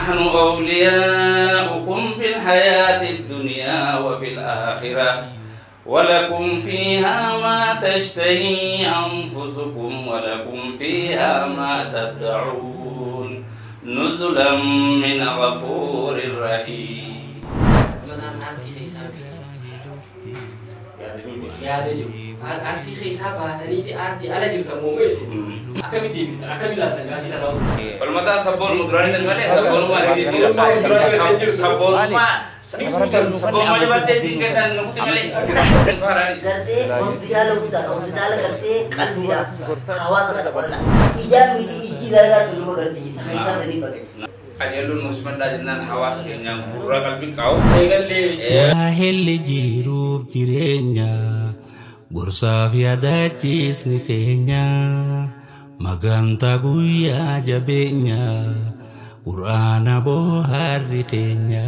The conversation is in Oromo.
نحن أولياؤكم في الحياة الدنيا وفي الآخرة ولكم فيها ما تشتهي أنفسكم ولكم فيها ما تدعون نزلا من غفور رحيم. Arti keessaa baatanii arti ala jirtan moo akkamitti deebiftan akkamitti ilaaltan gaafii tanaa? Falmataa sabboonuma duraanii san malee sabboonummaa ni sabboonummaa sabboonummaa jabaatee ittiin keessaan nuti malee. Gartee hospitaala guddaadha. Hospitaala gartee qalbiidha. Hawaasa kana qolla. Ijaan miti ijji ilaalaa jiru gartee jetta. Keessaa sanii baqe. Qajeelloon musliimaa jennaan hawaasa keenyaan gurra qalbii qabu. Eegallee. Waahilli jiruuf jireenya gorsaaf yaadachiisni keenya magantaa guyyaa jabeenya quraana booharri keenya.